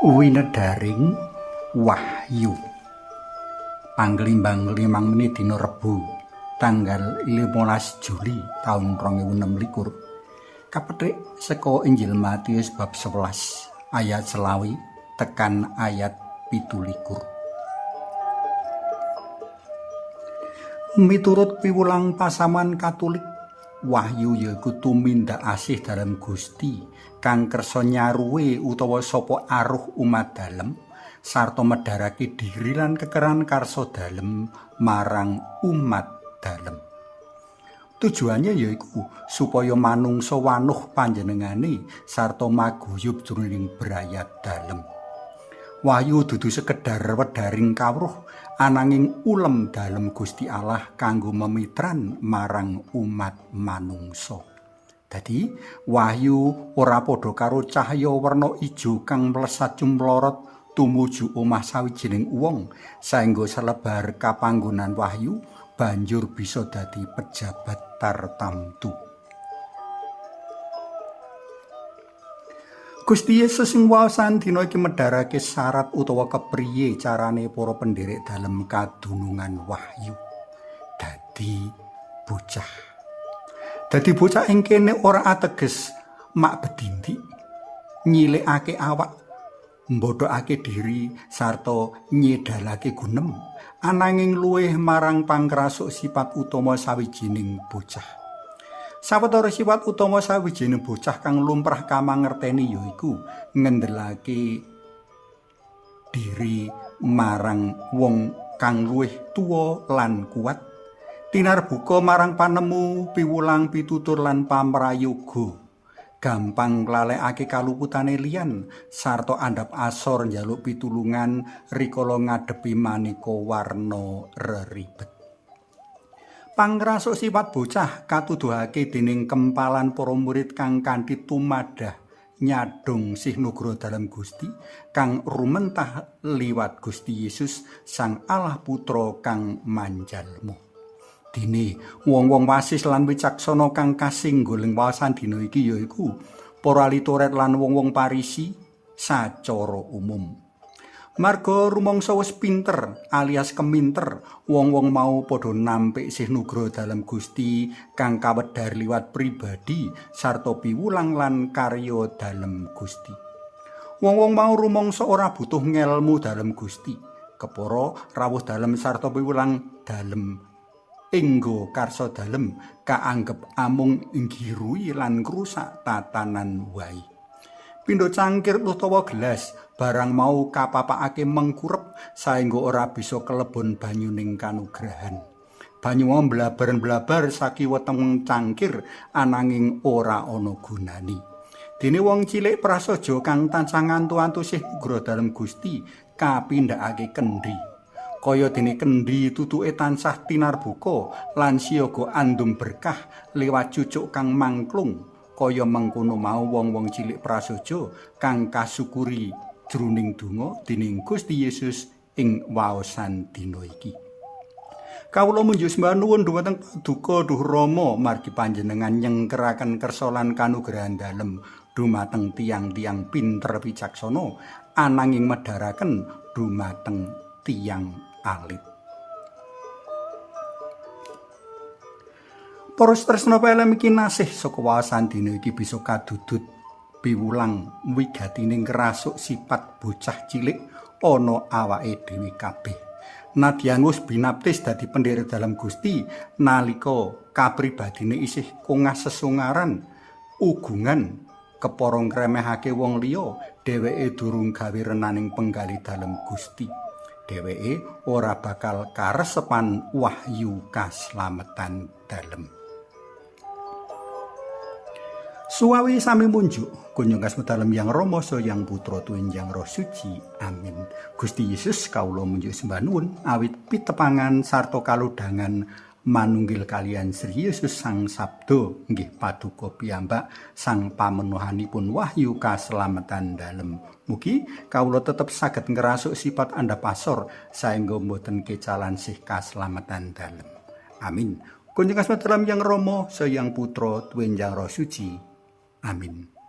Winedaring Wahyu Panglimbang 5 menit dina Rebo tanggal 15 Juli taun 2026 kapethik saka Injil Matius bab 11 ayat 20 tekan ayat 27. Miturut piwulang pasaman Katolik, Wahyu yaiku tumindak asih dalem Gusti kang kersa nyaruwe utawa sapa aruh umat dalem sarta medharake diri lan kekeran karsa dalem marang umat dalem. Tujuannya yaiku supaya manungsa wanuh panjenengane sarta maguyub jroning brayat dalem. Wahyu dudu sekedar wedaring kawruh ananging ulem dalem Gusti Allah kanggo memitran marang umat manungsa. Dadi wahyu ora padha karo cahya werna ijo kang mlesat cumlorot tumuju omah sawijining wong saengga selebar kapanggonan wahyu banjur bisa dadi pejabat tartamtu. Gusti Yesus ing waosan dina iki medharake syarat utawa kepriye carane para pendherek dalem kadunungan wahyu. Dadi bocah. Dadi bocah ing kene ora ateges mak bedindik, nyilekake awak, mbodhokake diri sarta nyedalake gunem, ananging luwih marang pangkrasuk sifat utama sawijining bocah. Sawetara sifat utama sawijining bocah kang lumrah kamangerteni yaiku ngendelake diri marang wong kang luwih tuwa lan kuat, tinarbuka marang panemu, piwulang, pitutur lan pamrayoga, gampang nglalekake kaluputane liyan sarta andhap asor njaluk pitulungan rikala ngadepi maneka warna reribet. Pangrasuk sifat bocah katuduhake dening kempalan para murid kang kanthi tumadah nyadhong sih nugroho dalem Gusti kang rumentah liwat Gusti Yesus Sang Allah Putra kang manjalma. Dene wong-wong wasis lan wicaksana kang kasinggul ing waosan dina iki yaiku para ahli Taurat lan wong-wong Parisi sacara umum. Marga rumangsa wis pinter alias keminter, wong-wong mau padha nampik sih nugroho dalem Gusti kang kawedhar liwat pribadi sarta piwulang lan karya dalem Gusti. Wong-wong mau rumangsa ora butuh ngelmu dalem Gusti, kepara rawuh dalem sarta piwulang dalem enggo karsa dalem kaanggep amung nggirui lan ngrusak tatanan wae. Pindho cangkir utawa gelas barang mau kapapakake mengkurep saengga ora bisa kelebon banyuning kanugrahan. Banyu mau blabar-blabar sakiwa tengen cangkir ananging ora ana gunane. Dene wong cilik prasaja kang tansah ngantu-antu sih nugroho dalem Gusti kapindhakake kendhi. Kaya dene kendhi tutuke tansah tinarbuka lan siyaga andum berkah liwat cucuk kang mangklung. Kaya mengkono mau wong-wong cilik prasaja kang kasukuri jroning donga dening Gusti Yesus ing waosan dina iki. Kawula munjuk sembah nuwun dhumateng Paduka Duh Rama margi panjenengan nyengkeraken kersa lan kanugrahan dalem dumateng tiyang-tiyang pinter wicaksana ananging medharaken dumateng tiyang alit. Para tresna pelem iki nasih saka waosan dina iki bisa kadudut piwulang wigatining ngrasuk sifat bocah cilik ana awake dhewe kabeh. Nadyan wis binaptis dadi pendherek dalem Gusti nalika kapribadine isih kongas sesungaran ugungan kepara ngremehake wong liya, dheweke durung gawe renaning penggalih dalem Gusti. Dheweke ora bakal karesepan wahyu kaslametan dalem. Suwawi sami munjuk kunjung kasma dalem Yang Rama saha Yang Putra tuwin Yang Roh Suci. Amin. Gusti Yesus kawula munjuk sembah nuwun awit pitepangan sarta kalodhangan manunggil kaliyan Sri Yesus Sang Sabda nggih paduka piyambak sang pamenuhanipun wahyu kaslametan dalem. Mugi kawula tetep saged ngrasuk sifat andhap asor saengga mboten kecalan sih kaslametan dalem. Amin. Kunjung kasma dalem Yang Rama saha Yang Putra tuwin Yang Roh Suci. Amin.